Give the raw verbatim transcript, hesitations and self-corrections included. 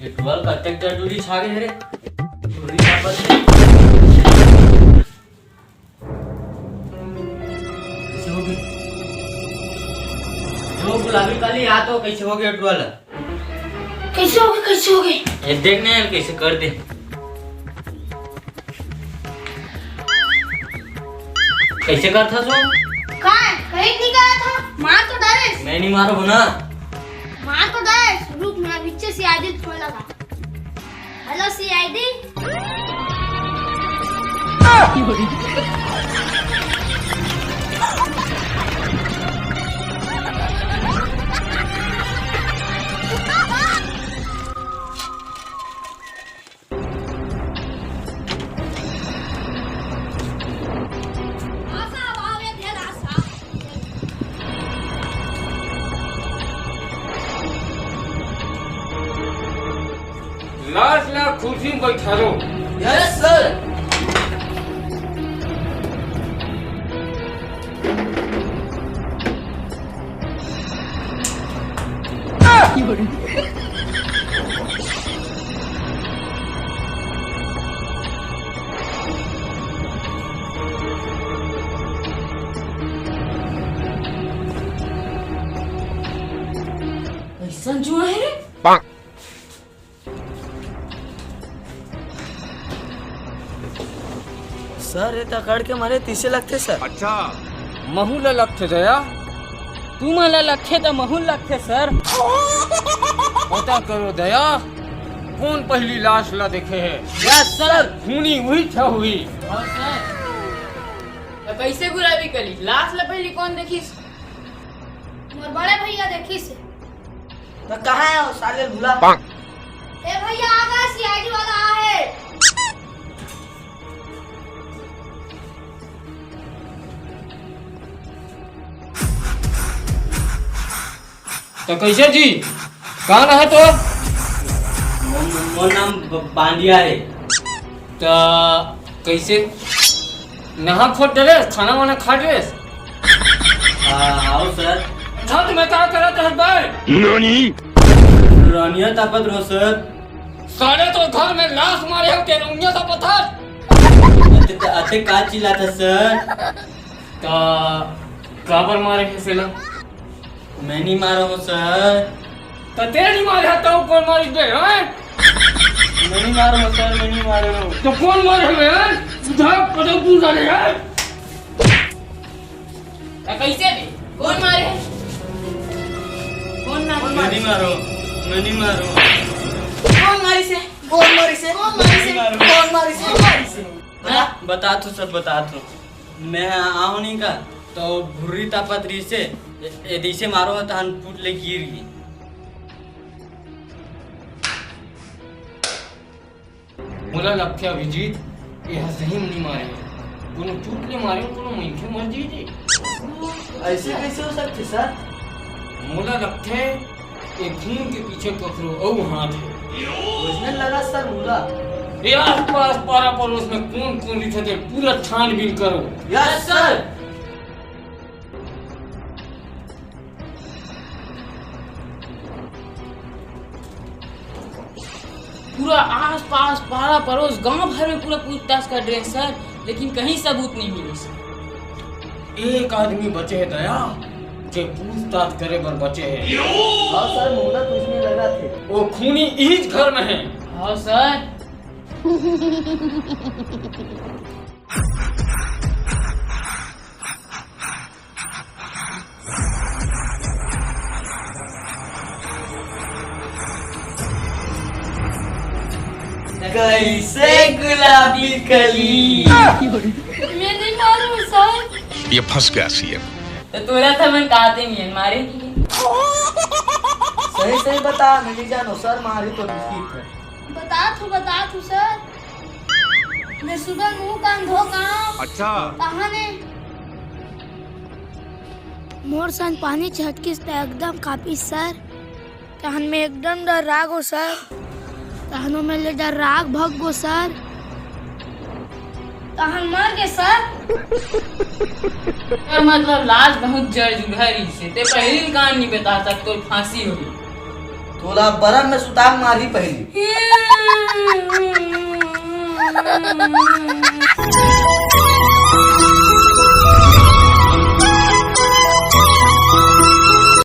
ये टुअल कतेक जरूरी छा गे रे। जरूरी का बात है? कैसे हो गए? जो गुलाबी काली आ तो कैसे हो गए टुअल? कैसे हो गए, कैसे हो गए? ये देख नहीं यार, कैसे कर दे। कैसे करथस वो? काय? कहीं नहीं करा था। मार तो डालेस। मैं नहीं मारो ना। मार तो डालेस। रुक, मैं पीछे से आइडिया फोन लगा। Hello CID. लाश ला कुर्सी में बैठारो। Yes sir. ऐसा जुआ है रे। सर, ये तकड़ के मारे तीसे लगथे सर। अच्छा। महू ला लगथे दया। तुमन ला लगथे त महू ला लगथे सर। पता करो दया, कौन पहली लाश ला देखे है? Yes sir. खूनी वही था हुई। हाँ सर। त कैसे गुलाबी कली? लाश ला पहली कौन देखिस? मोर बड़े भैया देखिस। त कहाँ है वो साले भूला? ए भैया, आ गए, सीआईडी वाला आ है। त कैसे जी? कहाँ रहे तो? मो-, मोर नाम ब-, बांडिया है। त कैसे? नहा खोद डरेस, खाना वाना खा डरेस? हाँ, आओ सर। अच्छा, तुम्हें क्या करा था भाई? नानी? रानिया तापत रहो सर। साले तो घर में लाश मारे हो, तेरे उंगिया सा पत्थर। अते, अते का चिल्लाता सर? त काबर मारे हे सेला? मैं नहीं मारा हूँ सर। त तेरे नहीं मारे हे, तो कौन मारी दे, हैं? मैं नहीं मारा हूँ सर, मैं नहीं मारा हूँ। तो कौन मारे हे, हैं? बुझा, पता तू जाने, हैं? त कैसे बे? कौन मारे हे? कौन ना मैं नहीं मारा हूँ, मैं नहीं मारा हूँ। कौन मारी से? कौन मारी से? कौन मारी से? कौन मारी से? कौन मारी से? बता, बता तू सर, बता तू। मैं आऊँ नहीं का, तो भुर्री तापत रही से, ए, ए, जैसे मारो हो, तहन फुट ले गिर गई। मोला लगथे अभिजीत, ये ह सही म नहीं मारे। कोनो चूक ले मारे, कोनो मनखे मर जाही रे। ऐसे कैसे हो सकथे सर? मोला लगथे, ये खून के पीछे ककरो अउ हाथ हे। वइसने लगा सर मोला। ये आसपास पारा पड़ोस में कौन कौन रहिथे, पूरा छानबीन करो। Yes sir. पूरा आसपास, पारा पड़ोस, गांव भर में पूरा पूछताछ कर रहे हैं सर, लेकिन कहीं सबूत नहीं मिले सर। एक आदमी बचे है दया, जे पूछताछ करे बर बचे है। हाँ सर, मोला तो इसमें लगा थे। वो खूनी इस घर में है। हाँ सर। कैसे गुलाबी कली? मैं नहीं मारूं सर। ये फंस गया सीएम। तो तोला था मन कहते नहीं है, मारे की? सही सही बता, मैं नहीं जानो सर, मारे तो बिस्किट है। बता तू, बता तू सर। मैं सुबह मुंह कान धो काम। अच्छा। कहाँ ने? मोर संग पानी छटकिस त एकदम कापिस सर। तहन मैं एकदम डर्रा गो सर। तहन मैं ले डर्रा के भग गो सर। तहन मर गे सर। एकर मतलब लाश बहुत जड़ जुलहा रहिस हे। ते पहिली कान नहीं बता सकत, तोर फांसी होही। तोला बरम में सुता के मारही पहिली।